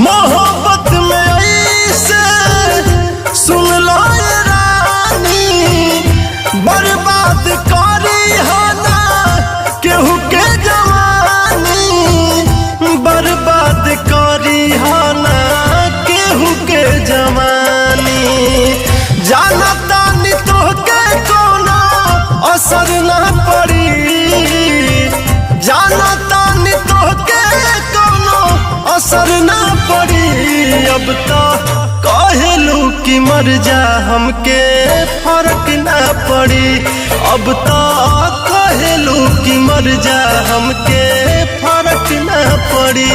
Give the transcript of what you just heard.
मोहब्बत में ऐसे सुन लो ये रानी, बर्बाद करी ना केहू के जवानी, बर्बाद करी ना केहू के जवानी। जाना तानी तोहके कोनो असर ना पड़ी, जाना तानी तोहके कोनो असर ना पड़ी। अब तो कहलू कि मर जा हमके फर्क ना पड़ी, अब तो कहलू कि मर जा हमके फर्क ना पड़ी।